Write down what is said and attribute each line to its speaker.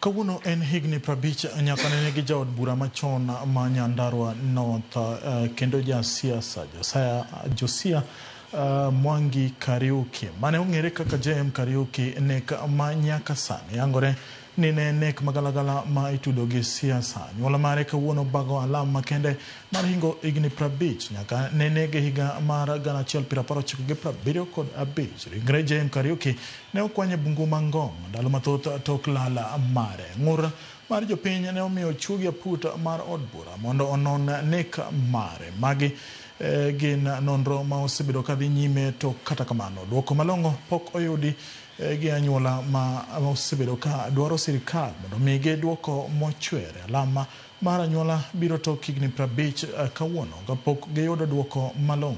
Speaker 1: Kawuono en higni 50 nyaka nene gi jaod bura machon ma Nyandarua North kendo ja siasa Josiah Mwangi Kariuki mane ong'ere kaka JM Kariuki nek ma nyaka sani yangore ni ne nek magalagala ma itudo gi siasa. Anyuola mare kawuono bago alam makende mar hingo higni 50 nyaka ne nege higa mar 1975. Ringre JM Kariuki ne okwany e bungu ma Ngong ndalo mathoth tok lal mare. Ng'ur mar jopiny ne omiyo ochuogi aput mar od bura mondo onon nek mare. Magi gin nonro ma osebedo kadhi nyime to kata kamano duoko malong'o pok oyudi gi anyuola ma osebedo ka dwaro sirikal mondo omigi duoko mochwere. Alam mar anyuola biro tok higni 50 kawuono kapok giyudo duoko malong'o.